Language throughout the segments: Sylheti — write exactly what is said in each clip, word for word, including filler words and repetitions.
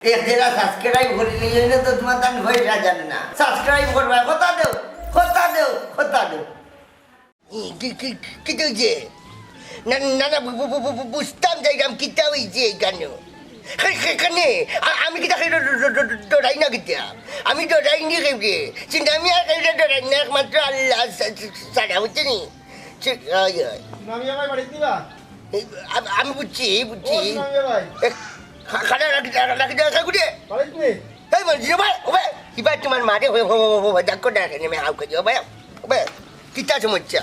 এক জেলা সাবস্ক্রাইব করি নিয়ে এনে তো তোমার তান পয়সা জানে না। সাবস্ক্রাইব করবা, কথা দেও, কথা দেও, কথা দেও। কি, কি, কি, কিতা অইছে? না, না, না, বু-, বু-, বু-, বু-, বু-, বুঝতাম চাইলাম কিতা অইছে এখানে। খে-, খে-, কেনে? আ-, আমি কিতা কেউরে ড-, ড-, ড-, ড-, ডরাই না কিতা? আমি ডরাই নি কেউরে। চিন্তা আমি আর কেউরে ডরাই না, একমাত্র আল্লাহ সা-, সা-, ছাড়া, বুঝছো নি? ঠিক, অয়, অয়। সুনামিয়া ভাই, বাড়িত নিবা? এই, আ-, আমি বুঝছি, বুঝছি। ও, সুনামিয়া ভাই। এ, খা-, খানা রাখি, রাখি, রাখি, রাখি, রাখি, রাখি। বাড়িত নি? এই, বলছি, ও ভাই, ও ভাই, এবার তোমার মারে, ও, ও, ও, ও, দেখো না, এখানে আমি হাউ করি, ও ভাই, ও ভাই, কিতা সমস্যা?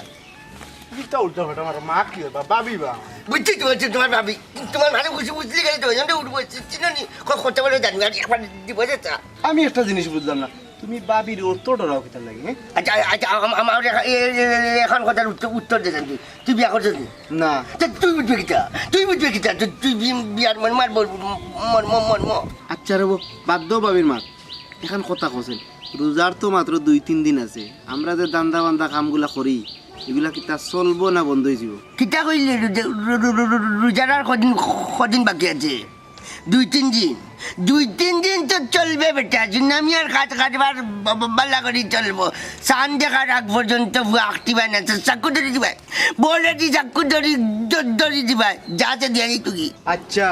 কিতা উল্টা ফাল্টা মারো, মা কি অইবা, ভাবি বা? বুঝছি তো, বলছি, তোমার ভাবি, তোমার মারে বুঝি বুঝলি গেলে তো, ওই জন্য উঠবো, চিনো নি, ক-, কত বড় জানি, আর একবার দিব, যেটা। আমি একটা জিনিস বুঝলাম না, তুমি ভাবির অত ডরাও কিতার লাগি, হ্যাঁ? আচ্ছা, আচ্ছা, আম-, আমার এখ-, এ-, এ-, এ-, এখন কথার উত্তর, উত্তর দে তুই। তুই বিয়া করছিস নি? না। তে তুই বুঝবে কিতা? তুই বুঝবে কিতা? তুই, তুই বি-, বিয়ার মর্ম আর মর-, মর্ম, মর্ম। আচ্ছা রে বউ, বাদ দেও ভাবির মাত। এখন কথা কছেন, রোজার তো মাত্র দুই তিন দিন আছে। আমরা যে দান্দা বান্দা কামগুলা করি, এগুলা কিতা চলবো না বন্ধ অইযিবো? কিতা কইলে রোজা-, রো-, রো-, রো-, রো-, রোজার আর কদিন, কদিন বাকি আছে? দুই তিন দিন, দুই তিন দিন তো চলবে বেটা, সুনামিয়ার কাজ কারবার বা-, বা-, বালা করি চলবো। চান দেখার আগ পর্যন্ত ফুয়া আঁকটিবায় না, তো চাকু ধরি দিবায়, বলে দি চাকু ধরি, ধ-, ধরি দিবায়, যাতে দিয়ে তুই। আচ্ছা,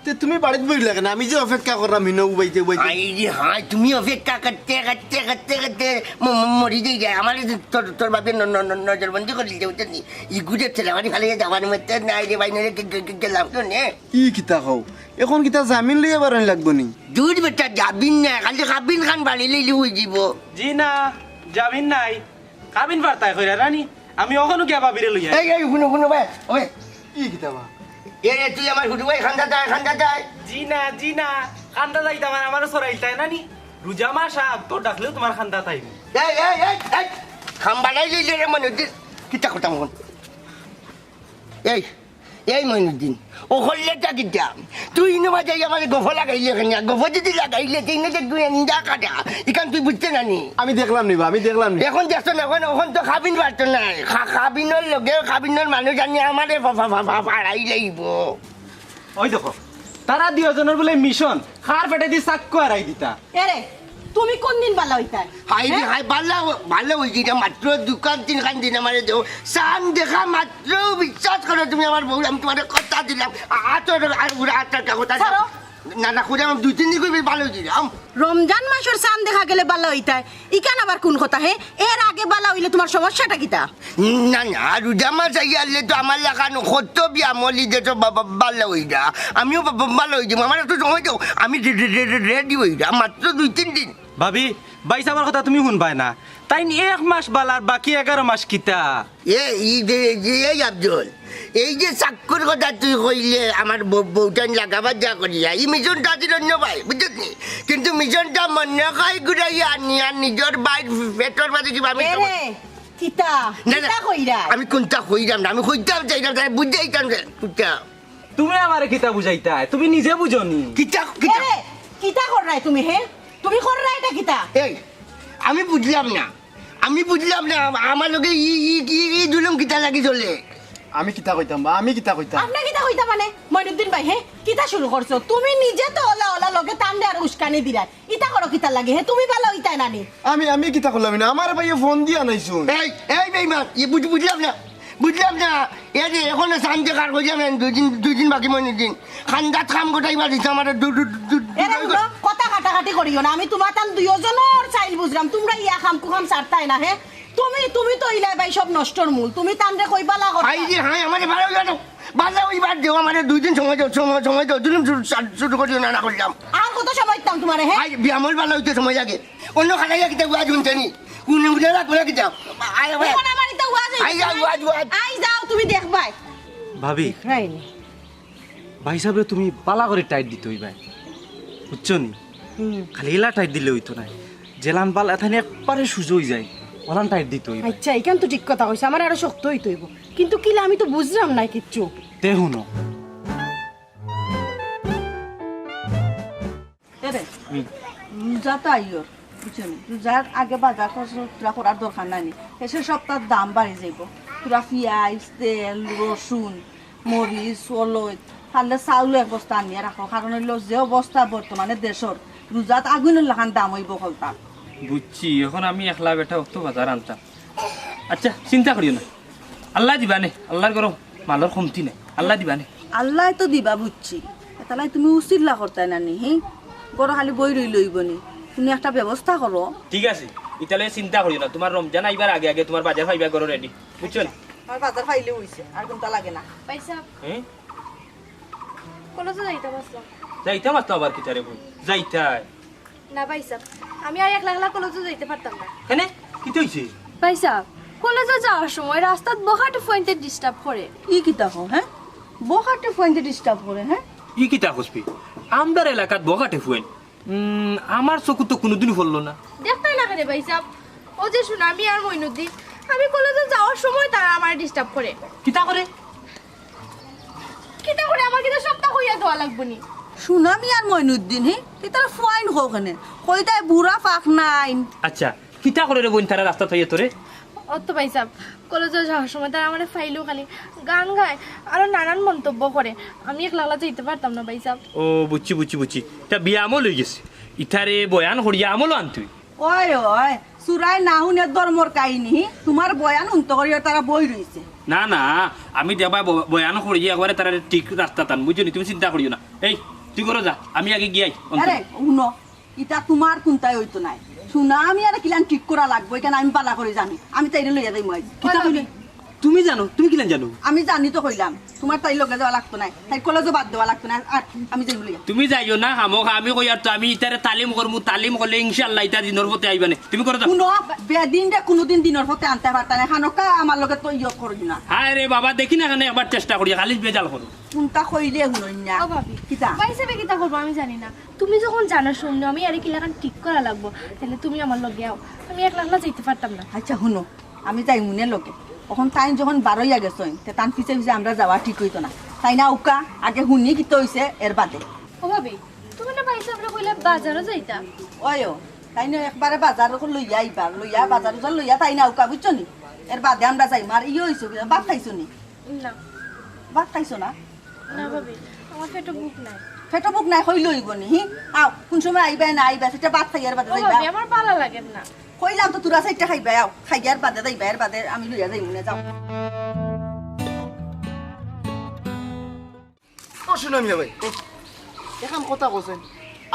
তে তুমি বাড়িত বইলা কেনে? আমি যে অপেক্ষা করলাম হিনো উবাইতে উবাইতে। আই রে হায়, তুমি অপেক্ষা করতে, করতে, করতে, করতে ম-, ম-, মরি যাই যায়। আমার এই যে তোর, তোর বাপে ন-, ন-, ন-, নজরবন্দি করে দিতে, বুঝছিস নি? ই গুজে ঠেলা মারি ফালিয়ে যাওয়ার মধ্যে নাই রে ভাই, নইলে গে-, গে-, গে-, গেলাম তো নে। ই কিতা কও? এখন কিতা জামিন লইয়া বারইন লাগবো নি? দূর বেটা, জামিন না, খালি কাবিন খান বাড়ি লইলে অইযিবো। জি না, জামিন নাই। কাবিন বার্তায় কইরা রানী, আমি অখনও গিয়া ভাবিরে লইয়া। এই, এই, হুনো, হুনো ভাই, ওই। ই কিতা বা? এ, এ, তুই আমার হুডু ভাই, খান্দাত আয়, খান্দাত আয়। জি না, জি না, খান্দাত আইতাম আর আমারে চড়াইতায় না নি? রোজা মাস আগ, তোর ডাকলেও তোমার খান্দাত আইবো। এই, এই, এই, এই, খাম্বালাই লইলে রে মনে হচ্ছে। কিতা করতাম অখন? এই, এই মইনুদ্দিন, ও করলেটা কিতা? তুই ইনো মাঝে আমারে গফ লাগাইলে কেনে? গফ যদি লাগাইলে, তুই ইনো যে তুই এন্দা কাটা, ইখান তুই বুঝতে না নি? আমি দেখলাম নি বা, আমি দেখলাম নি। এখন দেখছো না, এখন, এখন তো কাবিন পারতো না। কা-, কাবিনর লগে কাবিনর মানুষ আনি আমারে ফা-, ফা-, ফা-, ফা-, ফাড়াই লাইবো। ওই দেখো, তারা দুইজনর বুলে মিশন, কার পেটেদি চাক্কু আরাই দিতা। এরে, তুমি কোন দিন বালা অইতায়? হায় রে, হ্যাঁ? হায়, বালা, বালা অইছি, ইটা মাত্র দুখান তিনখান দিন আমারে দেও। চান দেখা মাত্র, বিশ্বাস করো তুমি আমার বউ, আমি তোমারে কথা দিলাম। আ-, আ, তো আর উড়া আটটা কথা ছাড়ো। না, না, করে আমি দুই তিন দিন করে বালা অইছি, আম। রমজান মাসর চান দেখা গেলে বালা অইতায়, ইখান আবার কোন কথা, হে? এর আগে বালা অইলে তোমার সমস্যাটা কিতা? না, না, রোজা মাস আইয়া আইলে তো আমার লাখান কত বিয়ামলি দে তো বা-, বা-, বালা অইরা। আমিও বা-, বা-, বালা অই যাইমু। আমারে একটু সময় দেও, আমি রে-, রে-, রে-, রে-, রেডি অইরা। মাত্র দুই তিন দিন। ভাবি, ভাইসাবর কথা তুমি হুনবায় না। তাইন এক মাস বালা আর বাকি এগারো মাস কিতা? এ, এই যে, এই যে, এই আফজল, এই যে চাক্কুর কথা তুই কইলে আমার বউ-, বউটাইন লাগাবার যা করিয়া, ই মিশনটা আছিল অন্য ভাই, বুঝছত নি? কিন্তু মিশনটা মনে হয় ঘুরাইয়া আনিয়া নিজর ভাইর পেটর মাঝে কিবা আমি এ রে, কিতা? না, না, কিতা কইরা? আমি কোনটা কইরাম না, আমি কইতাম চাইরাম, তাই বুঝাইতাম যে, বুঝতাম। তুমি আমারে কিতা বুঝাইতায়? তুমি নিজে বুঝো নি? কিতা, কিতা? এ রে, কিতা কররায় তুমি, হে? তুমি কররায় এটা কিতা? এই, আমি বুঝলাম না, আমি বুঝলাম না, আম-, আমার লগে ই, ই, ই, ই জুলুম কিতা লাগি চলে? আমি কিতা কইতাম বা, আমি কিতা কইতাম? আপনে কিতা কইতা মানে? মইনুদ্দিন ভাই, হে? কিতা শুরু করছো? তুমি নিজে তো অলা অলা লগে তানরে আর উস্কানি দিরায়। ইতা করো কিতার লাগি? হে, তুমি বালা অইতায় না নি? আমি, আমি কিতা করলাম না? আমার ভাইয়ে ফোন দিয়া নাইছুন। এই, এই বেইমান, ই বুঝ-, বুঝলাম না, বুঝলাম না। এ রে, এখনো চান দেখার কইলাম না, দুই দিন, দুই দিন বাকি মইনুদ্দিন। খান্দাত কাম গোটাইবার দিছে আমারে দু-, দু-, দু-, দু-, এরে দু-, হুনো, কথা কাটাকাটি করিও না। আমি তোমার তান দুইওজনর চাইল বুঝলাম, তোমরা ইয়া কাম কুকাম ছাড়তায় না, হে? তুমি, তুমি তো ইলাই ভাই সব নষ্টর মূল। তুমি তানরে কই বালা করো। হায় রে হায়, আমারে বালা অইবার দেও, বালা অইবার দেও, আমারে দুই দিন সময় দেও, সময়, সময় দেও, জুলুম শুরু, শুরু করিও না, না করিলাম। আর কত সময় দিতাম তোমারে, হে? আই, বিয়ামল বালা অইতে সময় লাগে। অন্য খানাইয়া কিতা ওয়াজ হুনতে নি? কোন উঠে রাখবো না কিতা? আয়, আয়। এখন আমার ইতা ওয়াজ অই আই, গেছে। আই, ওয়াজ, ওয়াজ। আই যাও, তুমি দেখবায়। ভাবি, দেখরায় নি? ভাইসাবরে তুমি বালা করি টাইট দিতে অইবায়, বুঝছো নি? হুম। খালি ইলা টাইট দিলে অইতো নায়, যেলান বালা এথানি একবারে সুজা অই যায়, অলান টাইট দিতে অইবায়। আচ্ছা, ইখান তো ঠিক কথা কইছো, আমারে আরো শক্ত অইতে অইবো। কিন্তু কিলা, আমি তো বুঝলাম না কিচ্ছু। তে হুনো। এরে, হুম। রোজা তো আইয়র, বুঝছো নি? রোজার আগে বাজার খরচ তোরা করার দরকার নাই নি। শেষে সবতার দাম বাড়ি যাইবো। তোরা পিয়াজ, তেল, রসুন, মরিচ, অলইত, পারলে চাউল এক বস্তা আনিয়া রাখো, কারণ অইলো যে অবস্থা বর্তমানে দেশর, রোজাত আগুনর লাখান দাম অইবো কলতা। বুঝছি, এখন আমি একলা বেটা অত বাজার আনতাম। আচ্ছা, চিন্তা করিও না, আল্লায় দিবা নে, আল্লার ঘরো মালর কমতি নাই, আল্লায় দিবা নে। আল্লায় তো দিবা বুঝছি, এতালাই তুমি উছিল্লা করতায় না নি, হি? ঘরো খালি বই রইলে অইবো নি, তুমি একটা ব্যবস্থা করো। ঠিক আছে, ইতালে চিন্তা করিও না, তুমার রমজান আইবার আগে আগে তুমার বাজার পাইবা ঘরো রেডি, বুঝছো নি? আমার বাজার পাইলে অইছে, আর কুনতা লাগে না। পয়সা হুম? কলেজো যাইতাম আছলাম। যাইতাম আছলাম আবার কিতারে বই? যাইতায়। না ভাইসাব, আমি আর একলা একলা কলেজো যাইতে পারতাম না। কেনে? কিতা অইছে? ভাইসাব, কলেজো যাওয়ার সময় রাস্তাত বখাটে ফুয়াইন্তে disturb করে। ই কিতা কও, হে? বখাটে ফুয়াইন্তে disturb করে, হে? ই কিতা কস বে? আমরার এলাকাত বখাটে ফুয়াইন? উম, আমার চকুত তো কুনুদিনও পড়লো না। দেখতায় না কেনে ভাইসাব? অউ যে সুনামি আর মইনুদ্দিন, আমি কলেজো যাওয়ার সময় তারা আমারে disturb করে। কিতা করে? কিতা করে? আমার কিতা সবটা কইয়া দেওয়া লাগবো নি? সুনামি আর মইনুদ্দিন, হি? ইতারে ফুয়াইন কও কেনে? কইতায় বুড়া ফাকনাইন। আচ্ছা, কিতা করে রে বইন তারা রাস্তাত পাইয়া তোরে? অত ভাইসাব, কলেজো যাওয়ার সময় তারা আমারে পাইলেউ খালি গান গায়, আরো নানান মন্তব্য করে। আমি একলা একলা যাইতে পারতাম না ভাইসাব। ও, বুঝছি, বুঝছি, বুঝছি। ইতা বিয়ামল অইগেছে। ইতারে বয়ান করিয়া আমলও আনতে অইবো। ওই, ওই, সুরায় না হুনে ধর্মর কাহিনী, তুমার বয়ান হুনতো করিয়া তারা বই রইছে। না, না, আমি দেখবায় ব-, বয়ান করিয়া একবারে তারারে ঠিক রাস্তাত আনমু, বুঝছো নি? তুমি চিন্তা করিও না। এই, তুই ঘরো যা, আমি আগে গিয়াই অন্তরে। আরে, হুনো, ইতা তুমার কুনতায় অইতো নায়। সুনামিরে কিলান ঠিক করা লাগবো, ইখান আমি ভালা করি জানি। আমি তাইরে লইয়া যাইমু আইজ। কিতা কইলে? তুমি জানো? তুমি কিলান জানো? আমি জানি তো কইলাম, তুমার তাইর লগে যাওয়া লাগতো নায়, তাইর কলেজো বাদ দেওয়া লাগতো নায়, আর আমি যাইমু লইয়া। তুমি যাইও না, খামোখা আমি কইয়ার তো, আমি ইতারে তালিম করমু, তালিম করলে ইনশাআল্লাহ ইতা দিনর পথে আইবা নে। তুমি ঘরো যাও। হুনো, বেদিনরে কুনুদিন দিনর পথে আনতায় পারতায় নায়, খানোকা আমার লগে তো ইয়ো করিও না। হায় রে বাবা, দেখি না কেনে একবার চেষ্টা করিয়া, খালি বেজাল করো। কুনতা কইলে হুনইন না। ও ভাবি, কিতা? ভাইসাবে কিতা করবো আমি জানি না। তুমি যখন জানো সামনে আমি আরে কিলাখান ঠিক করা লাগবো, তাইলে তুমি আমার লগে আও, আমি একলা একলা যাইতে পারতাম না। আচ্ছা হুনো, আমি যাইমুনে লগে। অখন তাইন যখন বারইয়া গেছইন, তে তান পিছে পিছে আমরা যাওয়া ঠিক অইতো না। তাইন আউক্কা, আগে হুনি কিতা অইছে, এর বাদে। ও ভাবি, তুমি না ভাইসাবরে কইলা বাজারো যাইতা। ওই ও, তাইন একবারে বাজার লইয়া আইবা, লইয়া বাজার উজার লইয়া তাইন আউক্কা, বুঝছো নি? এর বাদে আমরা যাইমু। আর ইয়ে অইছে, ভাত খাইছো নি? না। ভাত খাইছো না? না ভাবি, আমার পেটো ভুক নাই। পেটো ভুক নাই, কইলে অইবো নি, হি? আও, কুন সময় আইবায় না আইবায়, সেটা ভাত খাইয়ার বাদে ও যাইবা। ভাবি, আমার ভালা লাগের না। কইলাম তো, থুড়া সাইডটা খাইবায়, আও, খাইয়ার বাদে যাইবায়, এর বাদে আমি লইয়া যাইমুনে, যাও। ও সুনামিয়া ভাই, এখান কথা কছেন,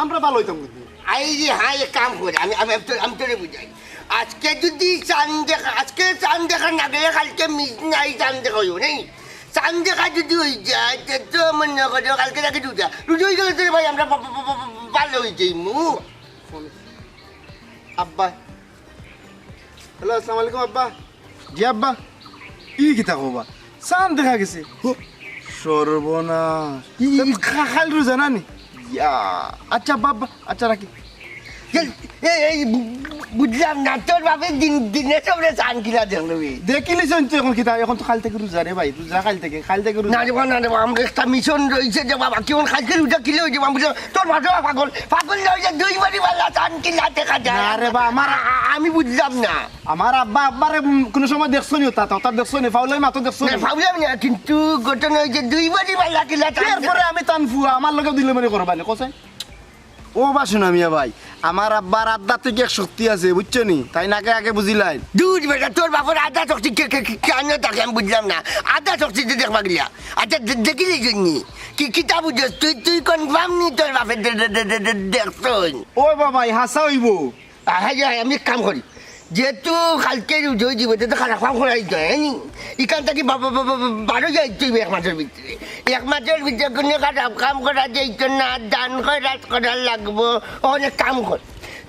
আমরা ভালা অইতাম কিন্তু। আই রে, হ্যাঁ, এক কাম করি, আমি, আমি, আমি তো, আমি তোরে বুঝাই। আজকে যদি চান দেখা, আজকে চান দেখা না গেলে কালকে মিস নাই, চান দেখা অইবো, নাই? চান দেখা যদি অই যায়, তে তো মনে করো কালকে রাখি রোজা। রোজা অই গেলে তো রে ভাই আমরা বা-, বা-, বা-, বা-, বা-, ভালা অই যাইমু। আব্বা। হ্যালো, আসসালামু আলাইকুম আব্বা। জি আব্বা। ই কিতা কও বা? চান দেখা গেছে। হো, সর্বনাশ। ই, ই, ই। তা খা-, খাইল রোজা না নি? ইয়া। আচ্ছা আব্বা, আব্বা, আচ্ছা রাখি। এই, এই, এই, বু-, বুঝলাম না, তোর বাপে দিন, দিনে সবরে চান কিলা দেখলো বে? দেখিলিছইন তো অখন কিতা, অখন তো কাইল থাকি রোজা রে ভাই, রোজা কাইল থাকি, কাইল থাকি রোজা। না রে বা, না রে বা, আমরা একটা মিশন রইছে যে বাবা, কেউ কাইলকে রোজা কিলা অই যাইবো, আমি বুঝলাম, তোর বাপে পাগল, পাগল না অইয়া দুই বাড়ি বালা চান কিলা দেখা যায়। না রে বা, আমার আ-, আ-, আমি বুঝলাম না। আমার আব্বা, আব্বারে, উম, কুনু সময় দেখছো নি ওতা, ওতা দেখছো নি, ফাউলাই মাতো দেখছো নি? না, ফাউলাই না, কিন্তু ঘটনা অইছে দুই বাড়ি বালা কিলা চান এরপরে আমি তান ফুয়া, আমার লগে দিলে মনে করবা নি, কছেন? ও বা সুনামিয়া ভাই, আমার আব্বার আধ্যাত্মিক এক শক্তি আছে, বুঝছো নি? তাইন আগে আগে বুঝিলাইন। দূর বেটা, তোর বাপর আধ্যাত্মিক শক্তি কে, কে, কে, কেনে থাকে আমি বুঝলাম না। আধ্যাত্মিক শক্তি তো দেখবা গিলা। আচ্ছা, দে-, দেখিলিছইন নি? কি, কিতা বুঝছস? তুই, তুই confirm নি তোর বাপে দে-, দে-, দে-, দে-, দে-, দেখছইন? ও বাবা, ই হাছা অইবো। আ, হায়, হায়, আমি এক কাম করি। যেহেতু কাইলকে রোজা অই যাইবো, তে তো খারাপ কাম করা অইতো নায়, নি? ইখান থাকি বা-, বা-, বা-, বা-, বা-, বারইয়া আইতে অইবো এক মাসর ভিতরে। এক মাসর ভিতরে কুনু খারাপ কাম করা যাইতো না, দান খয়রাত করা লাগবো। অখন এক কাম কর,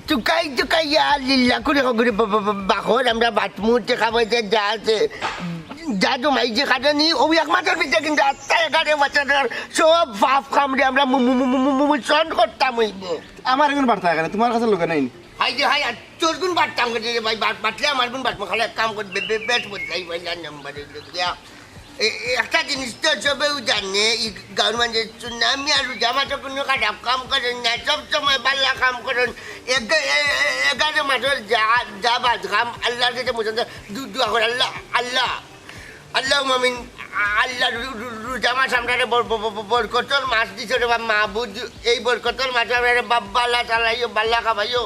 তুকাই তুকাইয়া লিল্লা করি হগুরে বা-, বা-, বা-, বাকর, আমরা বাটমু, টেকা পয়সা যা আছে, যা জমাইছি খাটানি, অউ এক মাসর ভিতরে কিন্তু আস্তা এগারো বছরর সব পাপ কামরে আমরা মু-, মু-, মোচন করতাম অইবো। আমার এগুন বাটতা কেনে, তুমার কাছে লগে নাই নি? হায় রে হায়, আর তোর গুন বাটতাম কেনে রে ভাই, বাট-, বাটলে আমার গুন বাটমু, খালি এক কাম কর, বে-, বে-, বেশ বুঝলাই পয়লা নাম্বার অইলো গিয়া। এ-, এ-, একটা জিনিস তো সবেউ জানে, ই গাউর মাঝে সুনামি আর রোজা মাসো কুনু খারাপ কাম করইন না, সব সময় বালা কাম করইন। এগা-, এ-, এ-, এগারো মাসর যা, যা বাদ কাম আল্লার কাছে পর্যন্ত দু-, দোয়া কর, আল্লা, আল্লা, আল্লাহুম্মা আমিন। আল্লাহ রু-, রু-, রোজা মাস আমরারে বর-, ব-, ব-, ব-, বরকতর মাস দিছো রে বাপ, মাবুদ। এই বরকতর মাসে আমরারে বাপ বালা চালাইও, বালা খাবাইও।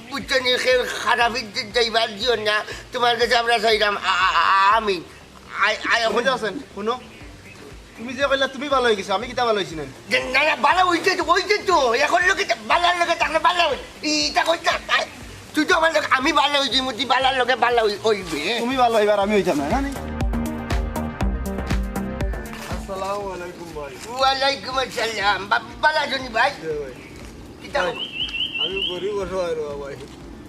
বুঝছো নি? কেউ খারাপ ইজ্জত যাইবার দিও না। তুমার গেছে আমরা চাইরাম। আ-, আ-, আ-, আমিন। আই, আই, এখন বুঝে আছেন? হুনো, তুমি যে কইলা তুমি বালা অইগেছো, আমি কিতা বালা অইছি না? যে, না, না, বালা অইছে তো, অইছে তো। এখন লগে তো বালার লগে থাকলে বালা অই-, ইটা কইছ না, তাই? তুই তো আমার লগে, আমি বালা অই যাইমু, তুই বালার লগে বালা অই-, অইবে। তুমি বালা অইবার, আমি অইতাম না, না নি? আসসালামু আলাইকুম ভাই। ওয়ালাইকুম আসসালাম। বা-, বালা আছো নি ভাই? জি ভাই। কিতা ভাই, খবর? আমি গরিব অসহায় রে ভাই।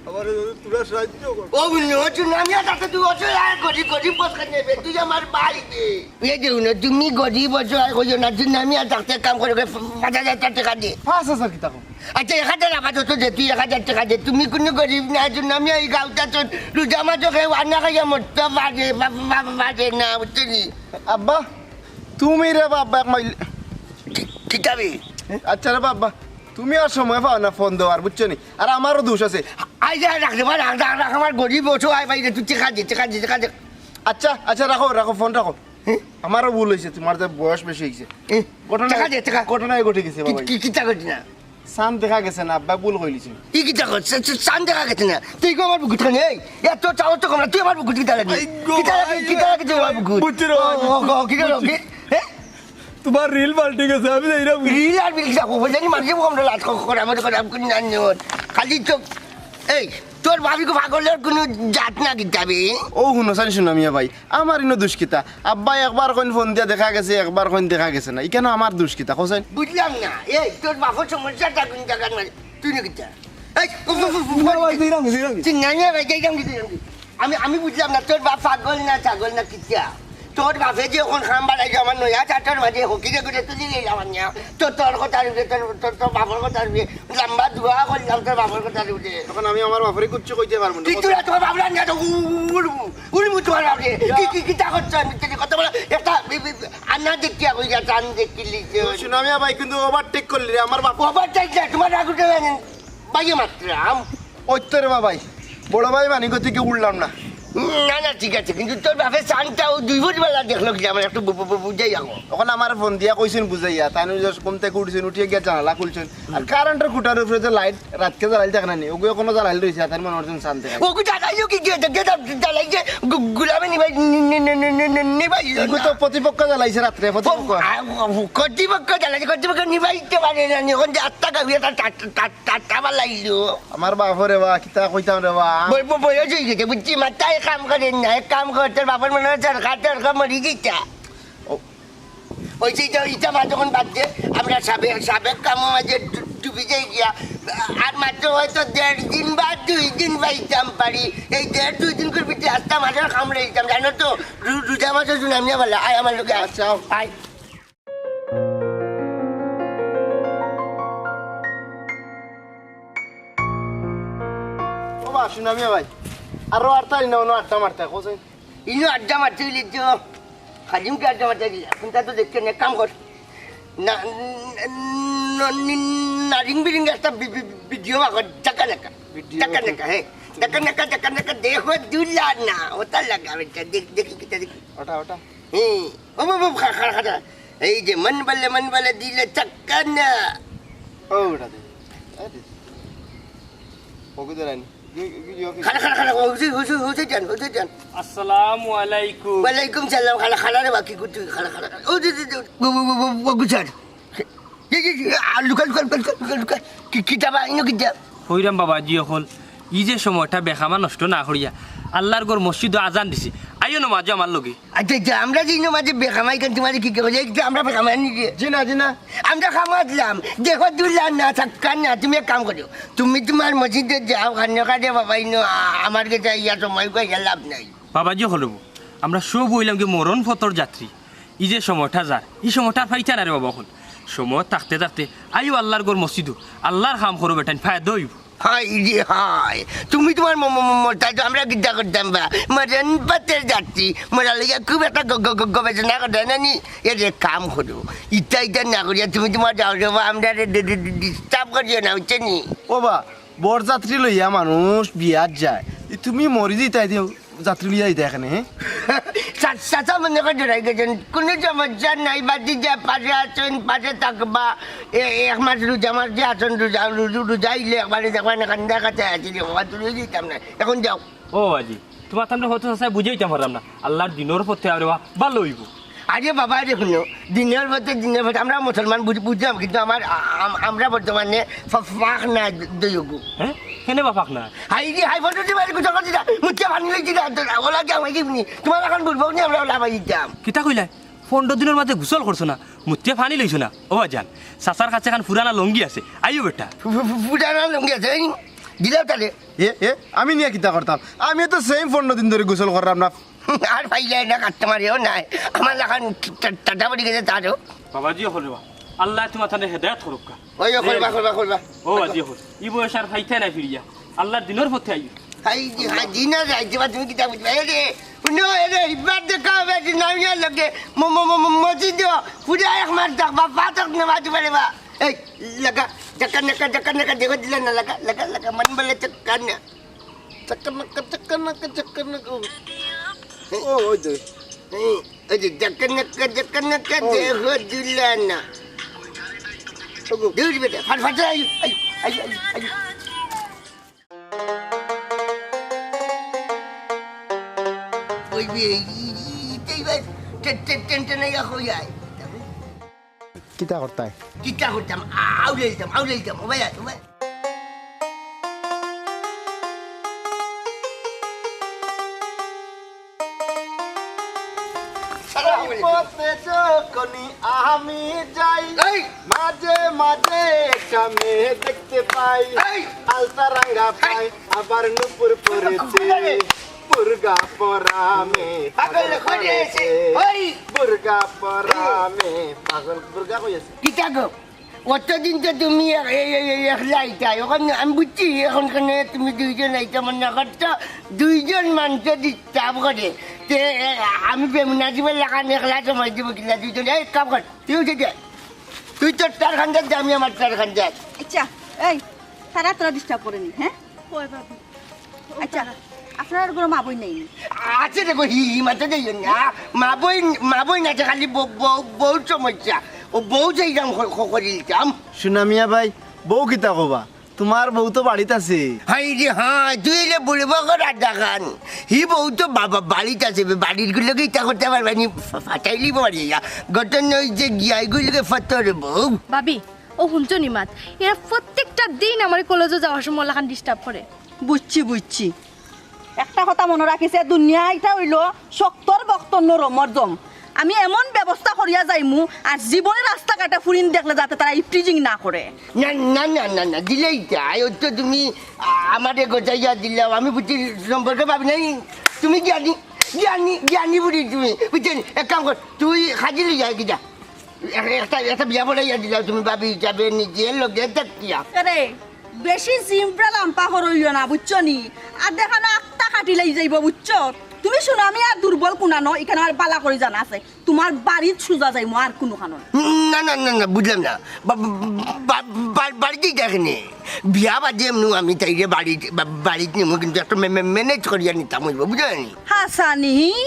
আমারে যদি তোরা সাহায্য কর। ও বুঝলি, ও চুনামিয়া থাকতে তুই অসহায় আর গরিব, গরিব কত করে নেবে? তুই আমার ভাই রে। এই যে হুনো, তুমি গরিব অসহায় কইও না, চুনামিয়া থাকতে কাম করে, করে পাঁচ হাজার টেকা দে। পাঁচ হাজার কিতা কও? আচ্ছা, এক হাজার আপাতত দে, তুই এক হাজার টেকা দে। তুমি কুনু গরিব না, চুনামিয়া এই গাউত আছো, রোজা মাসো কেউ আর না খাইয়া মরতে পারে, বা-, বা-, পারে না, বুঝছো নি? আব্বা, তুমি রে বাবা এক মাইল। কি-, কিতাবে? আচ্ছা রে বাবা, তুমি আর সময় পাও না ফোন দেওয়ার, বুঝছো নি? আর আমারও দোষ আছে। আই যা, রাখ রে বা, রাখ, রাখ, রাখ, আমার গরিব অসহায় ভাই রে, তুই টেকা দে, টেকা দে, টেকা দে। আচ্ছা, আচ্ছা, রাখো, রাখো, ফোন রাখো। হ্যাঁ? আমারও ভুল অইছে, তুমার যে বয়স বেশি অইছে। হ্যাঁ? ঘটনা, টেকা দে, টেকা। ঘটনায় ঘটে গেছে, কি, বাবা। কি, কিতা ঘটনা? চান দেখা গেছে না, আব্বা ভুল কইলিছে। ই কিতা কর? চা-, চা-, চান দেখা গেছে না। তুই কি আমার বুকুত খানে? এই, এত চাও তো কমলা, তুই আমার বুকুত কিতা লাগি? আই গো, কিতা লাগি, আই কিতা লাগি তুই আমার বুকুত? বুঝছি রে ভাই, ও, ও, ও, কি গেল? বুঝছি। কি? হ্যাঁ? তুমার রিল পাল্টি গেছে, আমি যাই না বুঝি। রিল আর বিল কিতা খবর জানি, মাঝে কম লাত খ-, খরাম, খরাম করি না নিয়ত। খালি তো, এই, তোর ভাবি কো পাগলের কুনু জাত না কিতাবে? ও হুনো চাইন, চুনামিয়া ভাই, আমার ইনো দুষ কিতা? আব্বা একবার কইন ফোন দিয়া দেখা গেছে, একবার কইন দেখা গেছে না। ইখানো আমার দুষ কিতা, কও চাইন? বুঝলাম না। এই, তোর বাপর সমস্যাটা কুন জাগাত মাঝে? তুই না কিতা? এই, উফ, উফ, উফ, উফ, না ভাই, যাইরাম, যাইরাম। তুই না, না ভাই, যাইরাম কি, যাইরাম কি? আমি, আমি বুঝলাম না, তোর বাপ পাগল না, ছাগল না কিতা? তোর বাপে যে অখন খাম বাড়াইছে আমার নয়া চাটর মাঝে হকিরে করে তুলি গেলাম আনিয়া। তো তোর কথার উপরে, তোর, তোর, তোর বাপর কথার উপরে, লম্বা দোয়া করলাম তোর বাপর কথার উপরে। অখন আমি আমার বাপরে কিচ্ছু কইতে পারমু না। তুই তোরা তোমার বাপরে আনিয়া তো উ-, উ-, উড়বো, উড়বো তোমার বাপরে। কি, কি, কিতা করছো আমি? তুই কত বড় একটা বি-, বি-, আন্না দেখিয়া কই গেছে, আন দেখিলি যে। চুনামিয়া ভাই কিন্তু overtake করলি রে, আমার বাপ। Overtake না, তোমার রাগ উঠে না, বাইয়ে মারতাম। ওই তো রে বাবাই, বড় ভাই মানি গতিকে উড়লাম না। না, না, ঠিক আছে, কিন্তু তোর বাপে চানটা ও দুই ফুট বেলা দেখলো কি, আমার একটু বু-, বু-, বু-, বুঝাই যাবো। অখন আমার ফোন দিয়া কইছইন বুঝাইয়া, তাইন ওই যে ঘুম থাকি উঠছইন, উঠিয়া গিয়া জানালা খুলছইন। আর কারেন্টর খুঁটার উপরে যে লাইট রাতকে জ্বালাইল থাকে না নি, ওগুলো কোনো জ্বালাইল রইছে, তাইন মনে করছইন চান দেখা। ওগু জ্বালাইও কি দিয়ে দেখে জ্বালাই যে গু-, গুলামে নিবাই, নি-, নি-, নিবাই এগু তো প্রতিপক্ষ জ্বালাইছে রাত্রে, প্রতিপক্ষ। আ, কর্তৃপক্ষ জ্বালাইছে, কর্তৃপক্ষ নিবাইতে পারে না নি, অখন যে আত্মা গাবি একটা টা-, টা-, টা-, টাটা বালাইলো। আমার বাপরে বা, কিতা কইতাম রে বা। বই-, বই-, বয়স হয়ে গেছে, বুঝছি, মাথায় কাম করে না। এক কাম কর, তোর বাপর মনে হয় চরকা, চরকা মরি গেছে। ও। ওই যে ইটা, ইটা মা যখন বাদ দে, আমরা সাবেক, সাবেক কামো মাঝে ডু-, ডুবি যাই গিয়া। আর মাত্র হয়তো দেড় দিন বা দুই দিন পাইতাম পারি। এই দেড় দুই দিন করে ভিতরে আস্তা মাঝে কামড়ে দিতাম, জানো তো? রু-, রোজা মাসে চুনামিয়া বালা, আয় আমার লগে, আয়। আচ্ছা, আও। আয়। ও বা, চুনামিয়া ভাই, আরো আটটা ইনো, অনো আটটা মারতে, কও চাইন। ইনো আড্ডা মারতে হইলে তো খালিমকে আড্ডা মারতে দিলা, কোনটা তো দেখতে না, কাম কর। না, ন-, ন-, নি-, নারিং বিরিং একটা বি-, বি-, ভিডিও বাগর, দেখা দেখা। ভিডিও। দেখা দেখা, হ্যাঁ। দেখা দেখা, দেখা দেখা, দেখো, দুলা না, ওটা লাগা, ওটা দেখ-, দেখি, কিতা দেখি। ওটা, ওটা। হ্যাঁ। ও বাবা, খা-, খা-, খা-, খা। এই যে মন বলে, মন বলে দিলে চাক্কা না। ও, ওটা দে। আরে। ওকে তো রানি। খালা, খালা, খালা, হুজুর, হুজুর, হুজুর যান, হুজুর যান। আসসালামু আলাইকুম। ওয়ালাইকুম সালাম, খালা, খালা রে বাকি কুটু, খালা, খালা, খালা। ও, দে, দে, দে, ও, ও, ও, ও, ও, গুছার। এ, এ, এ, আ, লুকা, লুকা, লুকা, লুকা, লুকা। কি, কিতা বা, ইনো কিতা? কইরাম বাবাজি অকল, ই যে সময়টা বেখামা নষ্ট না করিয়া, আল্লার ঘর মসজিদো আজান দিছে। আইও নমাজো আমার লগে। আচ্ছা, আচ্ছা, আমরা যে নমাজে বেখামাই কেন, তোমারে কি, কি করি? এই যে আমরা বেখামাই নি যে। জি না, জি না। আমরা খামাজলাম, দেখো দুলা না, থাক্কা না, তুমি এক কাম করো। তুমি তোমার মসজিদে যাও, খান্নে কাটে বাবা, ইনো, আ-, আমার গেছে ইয়া সময় কইয়া লাভ নাই। বাবাজি অকল, আমরা সব অইলাম কি মরণ পথর যাত্রী। ই যে সময়টা যার, ই সময়টা আর পাইতা না রে বাবা অকল। সময় থাকতে থাকতে আইও আল্লার ঘর মসজিদো, আল্লার কাম করো বেটাইন, ফায়দা অইবো। হায় রে হায়, তুমি তোমার ম-, ম-, ম-, মরতা তো আমরা কিতা করতাম বা? মরণ পথর যাত্রী, মরার লগে খুব একটা গ-, গ-, গ-, গবেষণা করতে না নি? এ রে কাম করো, ইতা ইতা না করিয়া তুমি তোমার যাও রে বা, আমরা রে ডি-, ডি-, ডি-, disturb করিও না, বুঝছো নি? ও বা, বরযাত্রী লইয়া মানুষ বিয়াত যায়। ই তুমি মরি যাইতায়, যাত্রী লইয়া যাইতায় কেনে, হ্যাঁ? চাচা মনে কয় ডরাই গেছইন, কুনু সমস্যা নাই, বাদে যা পাশে আছইন, পাশে থাকবা। এ, এ, এক মাস রোজা মাস যে আছইন, রোজা, রোজা, রোজা আইলে একবারে দেখবা না, কান্দা কাছে আছি রে বাবা, দূরে যাইতাম না। এখন যাও। ও বাবাজি, তুমার তানরে হয়তো চাচায় বুঝাইতাম পারলাম না, আল্লার দিনর পথে আরে বা ভালা অইবো। আরে বাবা রে, হুনো, দিনর পথে, দিনর পথে, আমরা মুসলমান বুঝ-, বুঝলাম, কিন্তু আমার, আ-, আম-, আমরা বর্তমানে ফা-, ফাক না দইগু। হ্যাঁ? কেনে বা ফাক না? হাই রে, হাই ফটো দিবা, কুচা করছি না, মুখে পানি লইছি না, তো ওলা কি আমার কি নি? তুমার এখন বুঝবো নি, আমরা ওলা ভাই দিতাম। কিতা কইলায়? পনরো দিনর মাঝে গোসল করছো না, মুখে পানি লইছো না। ও বাজান, চাচার কাছে এখন পুরানা লুঙ্গি আছে, আইও বেটা। পু-, পু-, পু-, পুরানা লুঙ্গি আছে, এই দিলাও তাহলে। এ, এ, আমি নিয়া কিতা করতাম? আমি তো same পনরো দিন ধরি গোসল কররাম না। আর পাইলে না, কাটতে মারিও নাই। আমার লাখান টা-, টা-, টাটা পড়ি গেছে তারও। বাবাজি, হকল বা। আল্লায় তুমার তানরে হেদায়েত করউক্কা। ওই, ওই, করবা, করবা, করবা। ও বাবাজি, হকল। ই বয়স আর পাইতায় নায় ফিরিয়া। আল্লার দিনর পথে আইও। হাই জি, হাই জি, না যাই, যে বা তুমি কিতা বুঝবা? এ রে, হুনো, এ রে, ইবার দেখা হবে, যে নামিয়ার লগে, ম-, ম-, ম-, ম-, মসজিদে, পুরা এক মাস থাকবা, পাঁচ ওয়াক্ত নামাজ পড়বা। এই, লাগা, জাকা নাকা, জাকা নাকা, দেখো দিলা না, লাগা, লাগা, লাগা, মন বলে চাক্কা না। চাক্কা নাকা, চাক্কা নাকা, চাক্কা নাকা। ও, ওই যে। এই, ওই যে, জাকা নাকা, জাকা নাকা, ওই। দেখো দিলা না। ওগো। দূর বেটা, ফাট, ফাট, I, I, I, I, I. ওই যে, এই, এই, এই, এই, এই, টে-, টে-, টেন টেন ইয়া হই যায়। কিতা করতায়? কিতা করতাম? আউলে দিতাম, আউলে দিতাম, ও ভাই, ও ভাই। সালাম আলাইকুম। পথে যখনই আমি যাই, এই! মাঝে মাঝে একটা মেয়ে দেখতে পাই। এই! আলতা রাঙা এই! পাই, আবার নুপুর পরেছে। এই! বুরকা পরা মেয়ে, পাগল করেছে। এই! বুরকা পরা মেয়ে, পাগল, বুরকা কই আছে? কিতা গো? অতদিন তো তুমি এক-, এই, এই, এই একলা আইতায়। অখন আমি বুঝছি, অখন কেনে তুমি দুইজন আইতা মনে করছো, দুইজন মানষে disturb করে। তে, এ, আমি বেমুনাজিবর লাখান একলা সময় দিব কিনা দুইজন? এই, কাম কর, তুই উঠে যা। তুই তোর তার খান যাস, আমি আমার তার খান যাস। আচ্ছা, এই, তারা তোরা disturb করেনি, হ্যাঁ? কই ভাবি? আচ্ছা, আপনারার ঘরো মা বইন নাই নি? আছে দেখো, হি, হি মাতে দেইও না। মা বইন, মা বইন আছে, খালি বউ, বউ, বউর সমস্যা। ও বউ যে এরম খ-, খ-, করি দিতাম। সুনামিয়া ভাই, বউ কিতা কবা? তুমার বউ তো বাড়িত আছে। হাই রে হাই, তুই এলে বলবো কর আর দেখান। হি বউ তো বাবা বাড়িত আছে, বাড়ির গুলোকে ইতা করতে পারবে নি, ফা-, ফাটাইলি বাড়ি ইয়া। ঘটনা ওই যে গিয়া এগুলোকে ফতর বউ। ভাবি, ও হুনছো নি মাত? এরা প্রত্যেকটা দিন আমার কলেজো যাওয়ার সময় লাখান disturb করে। বুঝছি, বুঝছি। একটা কথা মনো রাখিস, এ দুনিয়া ইটা অইলো শক্তর বক্তর নরমর জম। আমি এমন ব্যবস্থা করিয়া যাইমু, আর জীবনে রাস্তাঘাটে ফুরিন দেখলে যাতে তারা ইফটিজিং না করে। না, না, না, না, না, দিলেই তাই। ওই তো তুমি, আ-, আমারে গজাইয়া দিলাও, আমি বুঝছি সম্পর্কে ভাবি নাই। তুমি জ্ঞানী, জ্ঞানী, জ্ঞানী বুড়ি তুমি, বুঝছো নি? এক কাম কর, তুই হাজির হয়ে যায় কি যা। এ-, একটা, একটা বিয়া পড়াইয়া দিলাও তুমি ভাবি হিসাবে নিজের লগে দেখিয়া। আরে, বেশি জিমটা লাম্পা করইও না, বুঝছো নি? আর দেখানো আত্মা কাটিলাই যাইব, বুঝছো? তুমি সুনামিয়ার দুর্বল কুনানো, ইখান আমার বালা করি জানা আছে। তুমার বাড়িত সুজা যাইমু, আর কুনুখানো না। না, না, না, না, বুঝলাম না। বা-, বা-, বা-, বাড়িতেই দেখেনি। বিয়া বাদে এমনু আমি তাইরে বাড়িত, বা-, বাড়িত নিমু, কিন্তু একটা মে-, মে-, manage করিয়া নিতাম অইব, বুঝলে নি? হাসানি,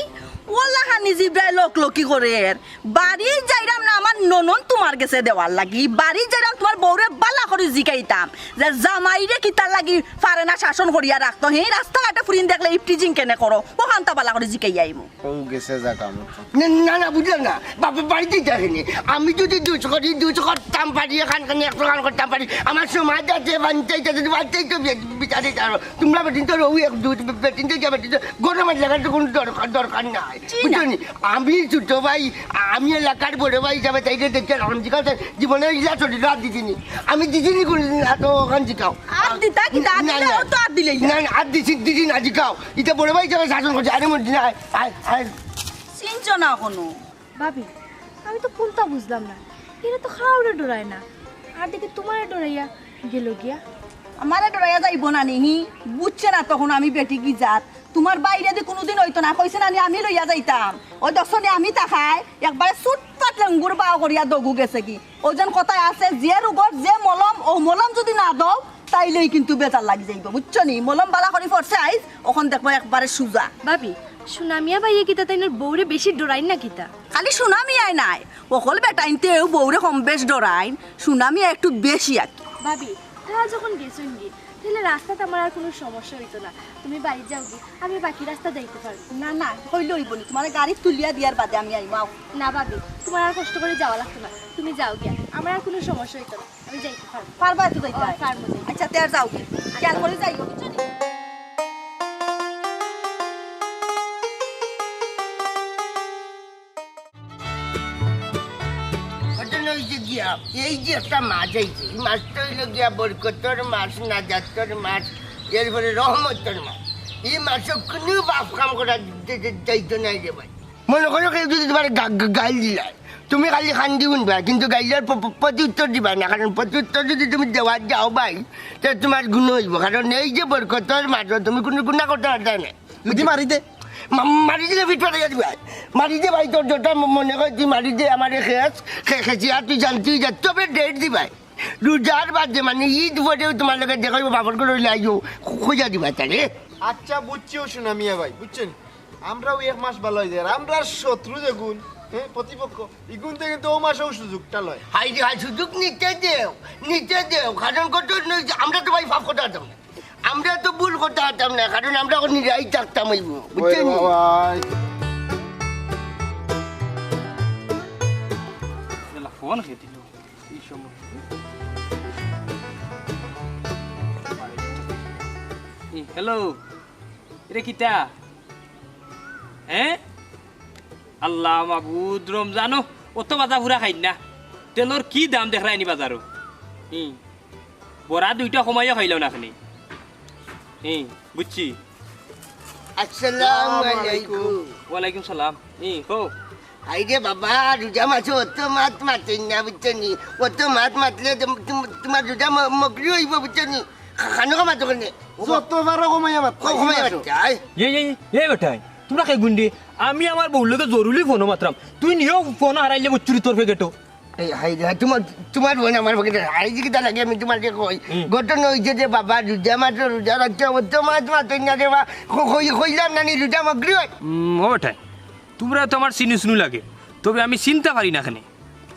ওলা হানি জিব্রাইল লোক লোকি করের। বাড়ি যাইরাম না আমার ননন তুমার গেছে দেওয়ার লাগি, বাড়ি যাইরাম তুমার বউরে বালা করি জিকাইতাম যে জামাইরে কিতার লাগি পারে না শাসন করিয়া রাখতো, হে রাস্তাঘাটে ফুরিন দেখলে ইফটিজিং কেনে করো, ওখানতা বালা করি জিকাই আইমু। ও গেছে যা কাম। না, না, না, বুঝলাম না। বাবা বাড়িতেই দেখেনি। আমি যদি দুশো কোটি, দুশো করতাম পারি, এখান খানে একশো খান করতাম পারি, আমার সমাজ আছে, পঞ্চায়েত আছে, পঞ্চায়েত তো বি-, বিচারে যাও। তোমরা বেটিন তো রৌ এক দুধ, বে-, বেটিন তো যাবে, বেটিন তো গরমের লাগার তো কোনো দরকার, দরকার নাই। জি না। বুঝছো নি? আমি ছোট ভাই, আমি এলাকার বড় ভাই হিসাবে তাইরে দেখে এখন জিজ্ঞাসা জীবনে ইলা শরীরে হাত দিছিনি। আমি দিছিনি কোনোদিন হাত ওখান জিকাও। হাত দিতা কি? হাত না, দিলে না। ও তো হাত দিলেই না। না, না, হাত দিছি, দিছি না, জিকাও। ইটা বড় ভাই হিসাবে শাসন করছে। আরে মন দিন, আয়, আয়, আয়। চিনছো না কোনো? ভাবি, আমি তো কোনটা বুঝলাম না। এরা তো খাওয়ারে ডরায় না। আর দেখি তোমারে ডরাইয়া গেল গিয়া। আমারে ডরাইয়া যাইব না নিহি? বুঝছে না তখন আমি বেটি কি জাত। তোমার বাইরে দি কোনোদিন হইতো না, কইছে না নি আমি লইয়া যাইতাম। ওই দশনে আমি তাকাই, একবারে ছুটপাট লেঙ্গুর বাও করিয়া দগু গেছে কি। ওই যেন কথায় আছে, যে রোগর যে মলম, ও মলম যদি না দাও, তাইলেই কিন্তু বেজার লাগি যাইব, বুঝছো নি? মলম বালা করি পড়ছে আইজ, অখন দেখবো একবারে সুজা। ভাবি, সুনামিয়া ভাইয়ে কিতা তাইনর বউরে বেশি ডরাইন না কিতা? খালি সুনামিয়ায় নায়, অকল বেটাইন্তেও বউরে কম বেশ ডরাইন, সুনামিয়া একটু বেশি আর কি। ভাবি, তারা যখন গেছইন গি, তাহলে রাস্তাত আমার আর কোনো সমস্যা হইতো না। তুমি বাড়ি যাও গি, আমি বাকি রাস্তা যাইতে পারবো। না, না, হইলে হইব নি, তোমার গাড়ি তুলিয়া দিয়ার বাদে আমি আইমু, আও। না ভাবি, তোমার আর কষ্ট করে যাওয়া লাগতো না, তুমি যাও গিয়া, আমার আর কোনো সমস্যা হইতো না, আমি যাইতে পারবো। পারবা তো যাইতে? ও, পারবো যাইতে। আচ্ছা, তে আর যাও গি, খেয়াল করে যাইও, বুঝছো নি? ঘটনা হইছে গিয়া, এই যে একটা মাছ আইছে, এই মাছটা হইল গিয়া বরকতর মাছ, নাজাতর মাছ, এরপরে রহমতর মাছ। এই মাছ কোনো পাপ কাম করা যে-, যে-, যাইতো নাই রে ভাই। মনে করো কেউ যদি তোমার গা-, গা-, গাইল দিলায়, তুমি খালি কান্দি শুনবা, কিন্তু গাইলার প-, প-, প্রতি উত্তর দিবা না, কারণ প্রতি উত্তর যদি তুমি দেওয়া যাও ভাই, তে তোমার গুণ হইব, কারণ এই যে বরকতর মাছ, তুমি কোনো গুণা করতে পারতায় না। যদি মারি দে। মা-, মারি দিলে ফিট ফাটাইয়া দিবায়। মারি দে ভাই, তোর যেটা ম-, মনে হয় তুই মারি দে, আমারে খেস, খে-, খেসি আর তুই জানতি যা, তবে ডেট দিবায়। রোজার বাদে মানে ঈদ পরেও তোমার লগে দেখা হইব, বাপর করে হইলে আইও, খোঁজা দিবায় তারে। আচ্ছা, বুঝছি ও সুনামিয়া ভাই, বুঝছেন? আমরাও এক মাস ভালো হয়ে যায়, আর আমরার শত্রু যেগুন, হ্যাঁ, প্রতিপক্ষ, ইগুনতে কিন্তু ও মাসেও সুযোগটা লয়। হাই রে হাই, সুযোগ নিতে দেও, নিতে দেও, কারণ কত নয় যে আমরা তো ভাই পাপ করতে পারতাম না। আমরা তো ভুল করতে পারতাম না, কারণ আমরা এখন নিরাই থাকতাম হইব, বুঝছেন? ওরে বাবা। ফোন খেয়ে দিল এই সময়। হ্যালো, এটা কিতা? হ্যাঁ? আল্লাহ মাবুদ, রমজানো অত বাজা পুরা খাই না। তেলর কি দাম দেখরায়নি বাজারো? হুম। বড়া দুইটা কমাইয়া খাইলাও না খানি। হুম, বুঝছি। আসসালামু আলাইকুম। ওয়ালাইকুম সালাম। হুম, কও। আইরে বাবা, রোজা মাসো অত মাত মাতইন না, বুঝছো নি? অত মাত মাতলে তুম-, তুম-, তোমার রোজা ম-, মকরু হইব, বুঝছো নি? খা-, খানো কমা দোকানে। যত পারো কমাইয়া মাত। ক-, কমাইয়া মাত, আয়। এই, এই, এই বেটাই, তোমরা কে গুন্ডি? আমি আমার বউর লগে জরুরি ফোনো মাতরাম। তুই নিও ফোন হারাইলে বুঝছুরি তোর ফেকেটো। এই, হাই রে, তোমার, তোমার বোন আমার পকেটে। হাই রে, কিতা লাগে আমি তোমারে কই। হুম। ঘটনা হইছে যে বাবা, রোজা মাসো রোজা রাখতে হবে, তো মাত মাতইন না রে বা। ক-, কই-, কইলাম না নি, রোজা মকরু হয়। উম, ও বেটাই, তোমরা তো আমার চিনু চিনু লাগে, তবে আমি চিনতে পারি না কেনে।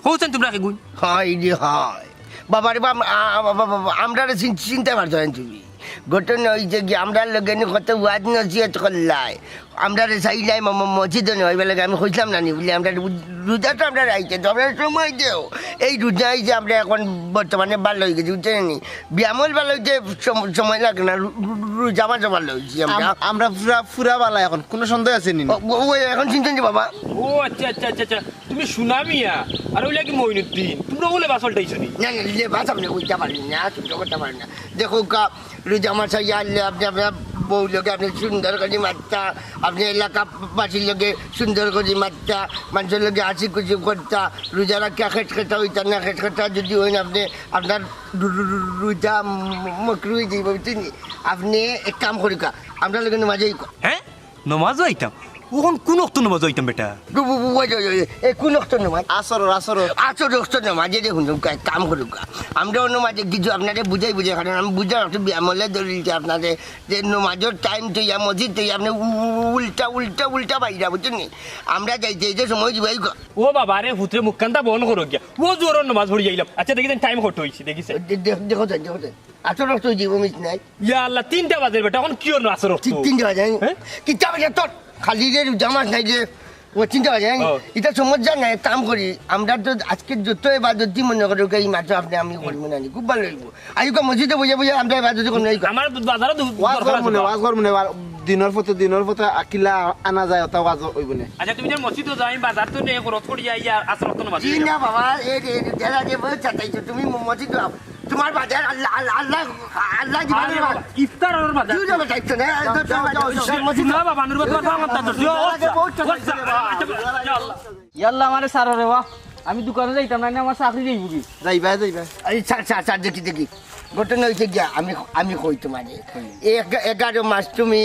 কওছেন তোমরা কে গুণ? হয় রে হয়। বাবা রে বাবা, আ-, আ-, বাবা, বাবা, আমরারে চিন-, চিনতে পারছো না তুমি। ঘটনা হইছে কি, আমরার লগে নি কত ওয়াজ নসিহত করলায়। আমরারে চাইলাই ম-, ম-, মসজিদো নেওয়াইবার লাগে আমি কইছিলাম না নি বলে, আমরা রু-, রোজা তো আমরা রাখতে, তো আমরা সময় দেও। এই রোজায় যে আমরা এখন বর্তমানে ভালো হয়ে গেছি, বুঝছেন নি? ব্যায়ামল ভালো হইতে সম-, সময় লাগে না, রু-, রু-, রু-, রোজা মাসো ভালো হইছি আমরা। আম-, আমরা পুরা, পুরা ভালা এখন, কোনো সন্দেহ আছে নি? ও, ও, ও, এখন চিনছেন যে বাবা? ও আচ্ছা, আচ্ছা, আচ্ছা, আচ্ছা। তুমি সুনামিয়া, আর ওইলা কি মইনুদ্দিন? তোমরা বলে বাস উল্টাইছো নি? না, না, লেবাস আপনি কইতে পারেন না, শুদ্ধ করতে পারেন না। দেখো কা, রোজা মাস আইয়া আনলে আপনি আপনার বউ লগে আপনি সুন্দর করে মাততা, আপনি এলাকাবাসীর লগে সুন্দর করে মাততা, মানুষের লগে হাসি খুশি করতা, রোজা রাখিয়া খেট খেটা হইতা না, খেট খেটা যদি হইন আপনি আপনার রু-, রু-, রু-, রোজা ম-, মকরু হয়ে যাইব, বুঝছেন নি? আপনি এক কাম করুকা, আমরা লগে নমাজে হইকা। হ্যাঁ? নমাজও আইতাম? অখন কোন অক্ত নমাজও আইতাম বেটা? বু-, বু-, বু-, ওই, ওই, ওই, এ কোন অক্ত নমাজ? আসরর, আসরর। আসর অক্ত নমাজ, এই দেখুন, কা-, কাম করুকা। আমরা অন্য মাঝে কিছু আপনারে বুঝাই বুঝাই, কারণ আমি বুঝার একটু ব্যায়ামলে ধরে দিতে আপনারে, যে নমাজর টাইম তো ইয়া মসজিদ তো ইয়া আপনি উ-, উ-, উ-, উল্টা, উল্টা, উল্টা বাইরা, বুঝছেন নি? আমরা যাইতে যাইতে সময় দিবাই গ- ও বাবা রে, ফুতরে মুখখানটা বন্ধ করো গিয়া। ও জোহরর নমাজ পড়ি আইলাম। আচ্ছা, দেখি দেন টাইম কত হইছে, দেখি স্যার। দে-, দে-, দেখো যাই, দেখো যাই। আচর রক্ত হইব, মিস নাই। ইয়া আল্লাহ, তিনটা বাজে বেটা, এখন কি অন্য আচর রক্ত? তি-, তিনটা বাজে, হ্যাঁ? কিতা বেটা তোর? খালি রে রোজা মাস নাই যে, ও তিনটা বাজে, হ্যাঁ? ও। এটা সমস্যা নাই, এক কাম করি। আমরা তো আজকে যত এবাদতি মনে করো, এই মাত্র আপনি আমি করবো না নি, খুব ভালো হইব। আইউকা মসজিদে বইয়া বইয়া আমরা এবাদতি করবো না, এই আমার বাজারও দু-, ওয়াজ দরকার করবো আছে না, তো। ওয়াজ করবো না, ওয়াজ, দিনর পথে, দিনর পথে আকিলা আনা যায়, ওটা ওয়াজ হইব না। আচ্ছা, তুমি যে মসজিদে যাও, আমি বাজার তো নিয়ে খরচ করি যাই, আর আসর রক্ত নমাজ এই না বাবা, এই যে, এই যে, যারা যে বই চাটাইছো, তুমি ম-, মসজিদে যাও। তোমার বাজার আল্লাহ, আল্লাহ, আল্লাহ, আল্লাহ জীবনের আরে বাজার। বাবা, ইফতার আর বাজার। তুই যাবে চাইছো না, এই তো যাও, তোমার যাও, বাজার। যাও, মসজিদ না যাও। বাবা, নুরবাদ বাবা, আমার তাতো। যাও, যাও, যাও, যাও, যাও, যাও, যাও। ইয়া আল্লাহ, আমারে ছাড়ো রে বা। আমি দোকানে যাইতাম না, না আমার চাকরি যাইব কি? যাইবা, যাইবা। এই স্যার, স্যার, স্যার, দেখি, দেখি। ঘটনা অইছে গিয়া, আমি, আমি কই তুমারে, এগ-, এগারো মাস তুমি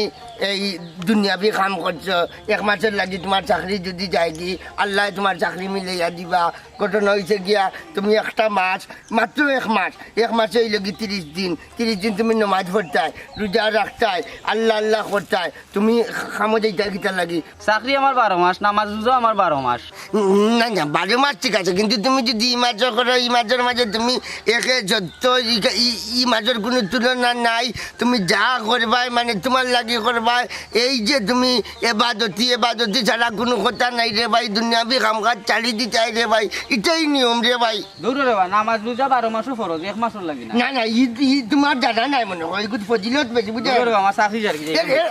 এই দুনিয়াবি কাম করছো, এক মাসর লাগি তুমার চাকরি যুদি যায়গি, আল্লায় তুমার চাকরি মিলাইয়া দিবা। ঘটনা অইছে গিয়া, তুমি একটা মাস, মাত্র এক মাস, এক মাসে অইলো গি তিরিশ দিন, তিরিশ দিন তুমি নমাজ পড়তায়, রোজা রাখতায়, আল্লা আল্লা করতায়, তুমি কামো যাইতায় কিতার লাগি? চাকরি আমার বারো মাস, নামাজ রোজাও আমার বারো মাস। উম, না, না, বারো মাস ঠিক আছে, কিন্তু তুমি যুদি ই মাসো করো, ই মাসর মাঝে তুমি একে যত ই-, ই-, ই মাসর কুনু তুলনা নাই। তুমি যা করবায়, মানে, তুমার লাগি করবায়। এই যে তুমি এবাদতি, এবাদতি ছাড়া কুনু কথা নাই রে ভাই, দুনিয়াবি কামকাজ ছাড়ি দিতায় রে ভাই, ইটাই নিয়ম রে ভাই। দূর রে বা, নামাজ রোজা বারো মাসও ফরজ, এক মাসর লাগি না। না, না, ই, ই তুমার জানা নাই মনে অয়, ইগুত ফজিলত বেশি, বুঝছো? দূর রে বা, আমার চাকরি যার কি এ, এ,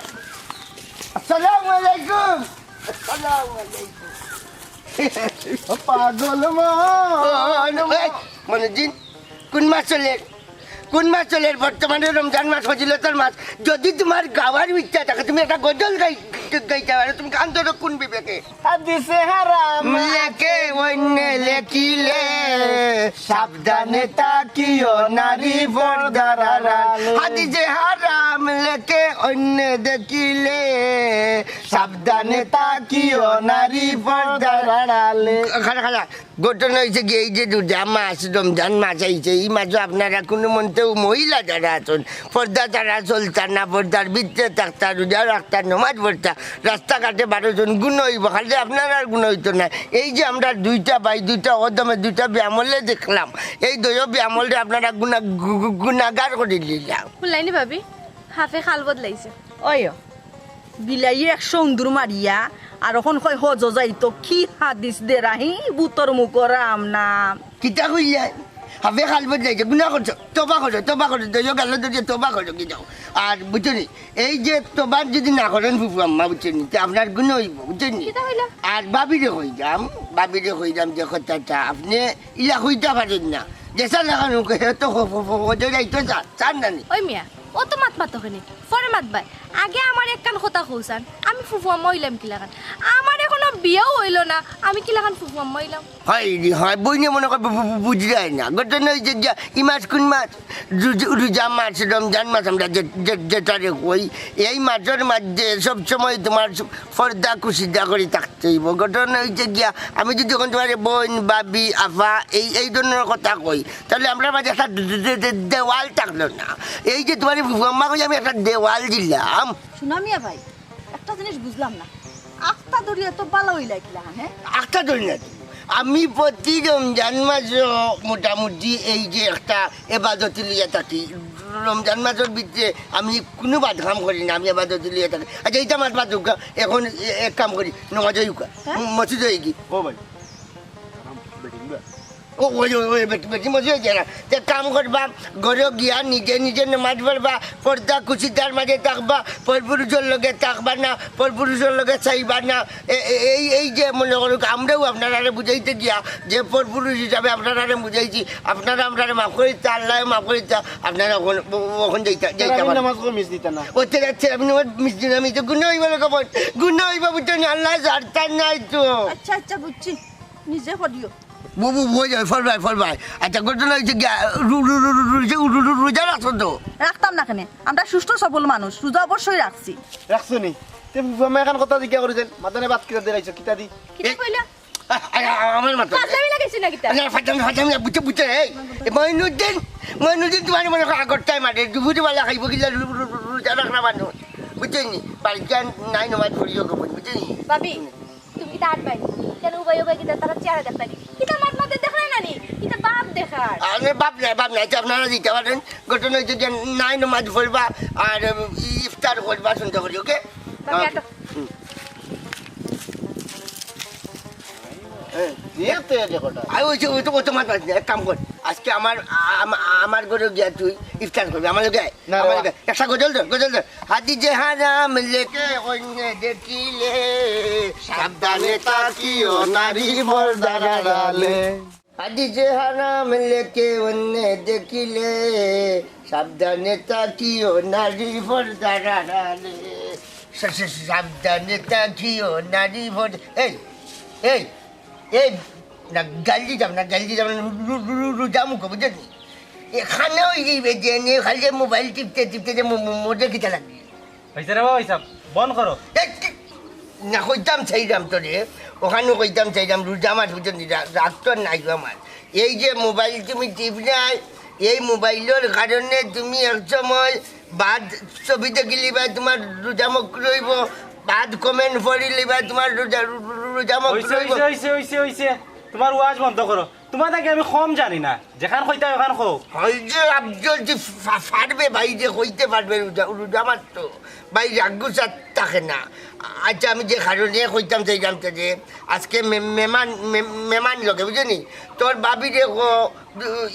আসসালামু আলাইকুম। আসসালামু আলাইকুম। পাগল মন। ও, ও, এই, মনুদ্দিন, কুন মাস চলের? কুন মাস চলের? বর্তমানে রমজান মাস, ফজিলতর মাস। যুদি তুমার গাওয়ার ইচ্ছা থাকে, তুমি একটা গজল গাই-, গাইতায় পারো, তুমি গান ধরো কুন বিবেকে? হাদিসে হারাম লেখে অন্যে দেখিলে, সাবধানে থাকিও নারী পর্দার আড়ালে। হাদিসে হারাম লেখে অন্যে দেখিলে, সাবধানে থাকিও নারী পর্দার আড়ালে। খাড়া, খাড়া। ঘটনা অইছে কি, এই যে রোজা মাস, রমজান মাস আইছে, ই মাসো আপনারা কুনু মন্তেউ মহিলা যারা আছইন, পর্দা ছাড়া চলতা না, পর্দার ভিতরে থাকতা, রোজা রাখতা, নমাজ পড়তা, রাস্তাঘাটে বারইছইন, গুনা অইবো, খালি আপনারার গুনা অইতো নায়। এই যে আমরা দুইটা ভাই, দুইটা অধমে, দুইটা বেআমলে দেখলাম, এই দুইও বেআমলরে আপনারা গুনা-, গু-, গু-, গুনাগার করিলিলা। হুনলায়নি ভাবি, হাফে খাল বদলাইছে। ওইও, বিলাইয়ে একশো উন্দুর মারিয়া, আর অখন কয় হজো যাইতো, কি হাদিস দেরা হি, ভূতর মুখর রাম নাম। কিতা কইলায়? হাফে খাল বদলাইছে, গুনা করছো, তওবা করো, তওবা করো, দুইও গালো ধরিয়া তওবা করো, কি যাও। আর বুঝছোনি, এই যে তওবা যুদি না করইন ফুফু আম্মা, বুঝছোনি, তে আপনার গুনা অইবো, বুঝছোনি? কিতা কইলা? আর ভাবিরে কইরাম, ভাবিরে কইরাম যে কথাটা, আপনে ইলা কইতা পারইন না। যেছা লাখান অউক, হে তো হ-, হ-, হ-, হজো যাইতো চার, চার নানি। ওই মিয়া, অত মাত মাতো কেনে? পরে মাতবায়। আগে আমারে একখান কথা কওছান, আমি ফুফু আম্মা অইলাম কিলাখান? আমার অখনো বিয়াও অইলো না, আমি কিলাখান ফুফু আম্মা অইলাম? হয় রে, হয়, বইনে মনে কয় বু-, বু-, বু-, বুঝিলায় না। ঘটনা অইছে গিয়া, ই মাস কুন মাস? রুজ-, রোজা মাস, রমজান মাস আমরা যে, যে, যেটারে কই, এই মাসর মাঝে সব সময় তুমার সু-, পর্দা কুশিদা করি থাকতে অইবো। ঘটনা অইছে গিয়া, আমি যুদি অখন তুমারে বইন, ভাবি, আফা, এই, এই ধরনর কথা কই, তাইলে আমরার মাঝে একটা দে-, দে-, দে-, দে-, দেওয়াল থাকলো না। এই যে তুমারে ফুফু আম্মা কই, আমি একটা দেওয়াল দিলাম। হুনো মিয়া ভাই, একটা জিনিস বুঝলাম না, আখতা ধরিয়া তো বালা অইলা কিলাখান, হে? আখতা ধরি না তো। আমি প্রতি রমজান মাসো মোটামুটি এই যে একটা এবাদতি লইয়া থাকি, রমজান মাসর ভিতরে আমি কুনু বাদ কাম করি না, আমি এবাদতি লইয়া থাকি। আচ্ছা, ইটা মাত বাদ দেউক্কা, অখন এ-, এক কাম করি, নমাজ অউক্কা, হে? ম-, মসজিদ অইগি। ও ভাই, বেটিন বা। ও, ওই, ওই, ওই, বেটি, বেটি মজি অইছে না। তে কাম করবা, ঘরো গিয়া নিজে নিজে নমাজ পড়বা, পর্দা কুশিদার মাঝে থাকবা, পরপুরুষর লগে থাকবা না, পরপুরুষর লগে চাইবা না। এ-, এ-, এই, এই যে মনে করুক, আমরাও আপনারারে বুঝাইতে গিয়া যে পরপুরুষ হিসাবে আপনারারে বুঝাইছি, আপনারা আমরারে মাফ করিতা, আল্লায় মাফ করিতা, আপনারা অখন, অখন যাইতা, যাইতা তেরাবির পারেন। নামাজ কো মিস দিতা না। ও তেরা-, তেরাবির নামাজ মিস দিতা না, মিস দিতা, গুনা অইবো রে খবর, গুনা অইবো বুঝছো নি, আল্লায় ছাড়তা নায় তো। আচ্ছা, আচ্ছা, বুঝছি, নিজে করিও। বু-, বু-, বুঝ যায়, ফল ভাই, ফল ভাই। আচ্ছা, ঘটনা অইছে গিয়া, রু-, রু-, রু-, রু-, রু-, রু-, রু-, রোজা রাখছো তো? রাখতাম না কেনে? আমরা সুস্থ সবল মানুষ, রোজা অবশ্যই রাখছি। রাখছো নি? তে ফুফু আম্মা একখান কথা জিজ্ঞাসা করি দেন, মাদানে ভাত কিতা দি রাখছো, কিতা দি? কিতা এ, কইলা? আ, আ, আ, আমার মাথা। ফাজলামি লাগাইছি না কিতা? না, ফাজলামি, ফাজলামি না, বুঝছো, বুঝছো, এই, এ, মইনুদ্দিন, মইনুদ্দিন, তুমারে মনে অয় আগরটাই মারে, দুপুরে বেলা খাইবো কিলা, রু-, রু-, রু-, রোজা রাখরা মানুষ। বুঝছো নি? বাড়িত যান নাই, নমাজ পড়িও গো, বুঝছো নি? ভাবি, তুমি কিতা আট ভাই? কেনে উবাই উবাই কিতা তারার চেহারা দেখরায় নি? কিতা মাত মাতে দেখরায় না নি? কিতা বাপ দেখার? আরে বাপ নাই, বাপ নাই, আচ্ছা, আপনারা দিতা পারেন। ঘটনা অইছে যে নাই নমাজ পড়বা আর, উম, ইফতার করবা সুন্দর করি, ওকে? বাপি, আটো। হুম। এ, দিয়ে তো এই যে কটা। আর ওই যে, ওই তো, ওই তো মাত মাত, এক কাম কর। আজকে আমার, আম-, আমার ঘরো গিয়া তুই ইফতার করবি, আমার লগে আয়। না, আমার বাবা। লগে। একটা গজল ধর, গজল ধর। হাদিসে হারাম লেখে অন্যে দেখিলে, সাবধানে থাকিও নারী পর্দার আড়ালে। হাদিসে হারাম লেখে অন্যে দেখিলে, সাবধানে থাকিও নারী পর্দার আড়ালে। সা-, সা-, সাবধানে থাকিও নারী পর্দা-, এই, এই, এই, না, গাইল দিতাম না, গাইল দিতাম না, রু-, রু-, রু-, রু-, রোজা মুখো, বুঝলি? এখানেও এই যে, যে নিয়ে খালি যে মোবাইল টিপতে টিপতে যে মো-, মো-, মোটে কিতা লাগি? হইছে রে বাবা, হইছে। বন্ধ করো। এ, কি-, না, কইতাম চাইরাম তো রে, ওখানেও কইতাম চাইরাম, রোজা মাস বুঝছো নি, রা-, রাগ তো নাই গো আমার। এই যে মোবাইল তুমি টিপ নাই, এই মোবাইলর কারণে তুমি এক সময় বাদ ছবি দেখিলিবা, তোমার রোজা মকরু হইব, বাদ কমেন্ট পড়ি লিবা, তোমার রোজা, রো-, রো-, রোজা মকরু হইছে, হইব। হইছে, হইছে, হইছে, হইছে। তোমার ওয়াজ বন্ধ করো। তোমার তাকে আমি কম জানি না, যেখান কইতা ওখান কও। হয় যে আফজল যে ফা-, পারবে ভাই, যে কইতে পারবে রোজা, রোজা মাত্র। ভাই রাগ গুছা থাকে না। আচ্ছা, আমি যে কারণে কইতাম চাইলাম তো যে আজকে মে-, মেমান, মে-, মেমান লগে, বুঝছো নি? তোর ভাবিরে কো,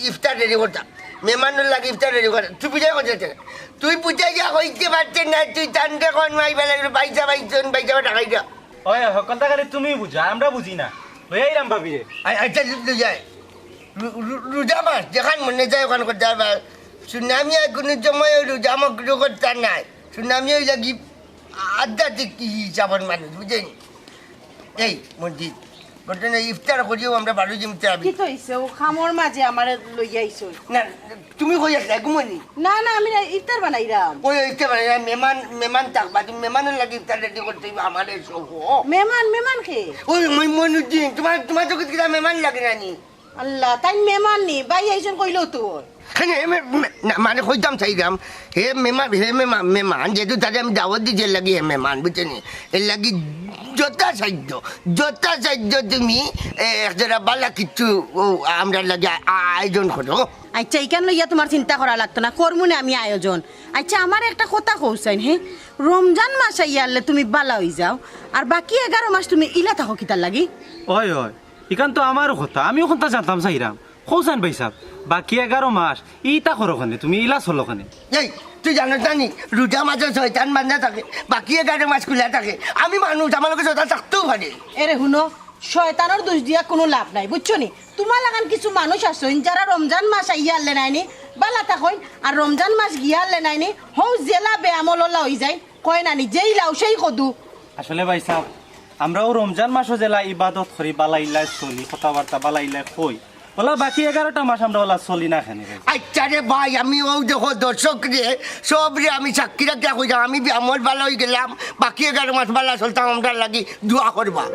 ইফতার রেডি করতাম। মেমানর লাগি ইফতার রেডি করতাম। তুই বুঝাই করতে না। তুই বুঝাই যা কইতে পারতে না, তুই তানরে কোন মাই বেলা বাইজা বাইজন, বাইজা টাকাই যা। ওই, হকলতা খালি তুমি বুঝো, আমরা বুঝি না। লই আইরাম ভাবিরে। আ-, আচ্ছা, লু-, লু যায়। রু-, রু-, রোজা মাস, যেখান মনে যায় ওখান করতে পারবা। সুনামিয়া কোনো সময় রোজা মকরু করতে নাই। সুনামিয়া ওই লাগি আধ্যাত্মিক হিসাবর মানুষ, বুঝছেন? এই, মসজিদ। ঘটনা ইফতার করিও আমরা বারো জন ইফতার। কি তো হইছে? ও খামর মাঝে আমারে লইয়া আইছো। না, তুমি কই আসলে? ঘুমানি? না, না, আমি না ইফতার বানাইরাম। ওই ইফতার বানাইরাম, মেমান, মেমান থাকবা, তুমি মেমানর লাগি ইফতার রেডি করতে হইব আমারে সহ। মেমান, মেমান কে? ওই মই-, মইনুদ্দিন, তোমার, তোমার চোখে কিতা মেমান লাগে না নি? আল্লাহ, তাই মেমান নি, ভাই আইছইন কইলেও তো অয়। হ্যাঁ, হে মে-, মে-, না, মানে কইতাম চাইরাম, হে মেমান, হে মেমান, মেমান, যেহেতু তারে আমি দাওয়াত দিছি এর লাগি হে মেমান, বুঝছো নি? এর লাগি যথাসাধ্য, যথাসাধ্য তুমি, এ, এক জোড়া বালা কিচ্ছু, ও, আমরার লাগি আ-, আ-, আয়োজন করো। আচ্ছা, ইখান লইয়া তোমার চিন্তা করা লাগতো না, করমু নে আমি আয়োজন। আচ্ছা, আমারে একটা কথা কও চাইন, হে, রমজান মাস আইয়া আরলে তুমি বালা অই যাও, আর বাকি এগারো মাস তুমি ইলা থাকো কিতার লাগি? অয়, অয়, ইখান তো আমারও কথা, আমিও কথা জানতাম চাইরাম। কও চাইন ভাইসাব, বাকি এগারো মাস ইতা করো কেনে, তুমি ইলা চলো কেনে? এই, তুই জানোস না নি, রোজা মাসো শয়তান বান্ধা থাকে, বাকি এগারো মাস খুলা থাকে। আমি মানুষ, আমার লগে শয়তান থাকতেও পারে। এরে হুনো, শয়তানর দোষ দিয়া কুনু লাভ নাই, বুঝছো নি? তুমার লাখান কিছু মানুষ আছইন, যারা রমজান মাস আইয়া আরলে নায়নি, বালা থাকইন, আর রমজান মাস গিয়া আরলে নায়নি, হউ যেলা বেআমল অলা অই যাইন, কয় না নি, যেই লাউ সেই কদু। আসলে ভাইসাব, আমরাও রমজান মাসো যেলা ইবাদত করি, বালা ইলা চলি, কথাবার্তা বালা ইলা কই, অলা বাকি এগারোটা মাস আমরা অলা চলি না কেনে ভাই? আচ্ছা রে ভাই, আমি অউ দেখো দর্শকরে, সবরে আমি সাক্ষী রাখিয়া কইরাম, আমি বেআমল বালা অই গেলাম, বাকি এগারো মাস বালা চলতাম, আমরার লাগি দোয়া করবা।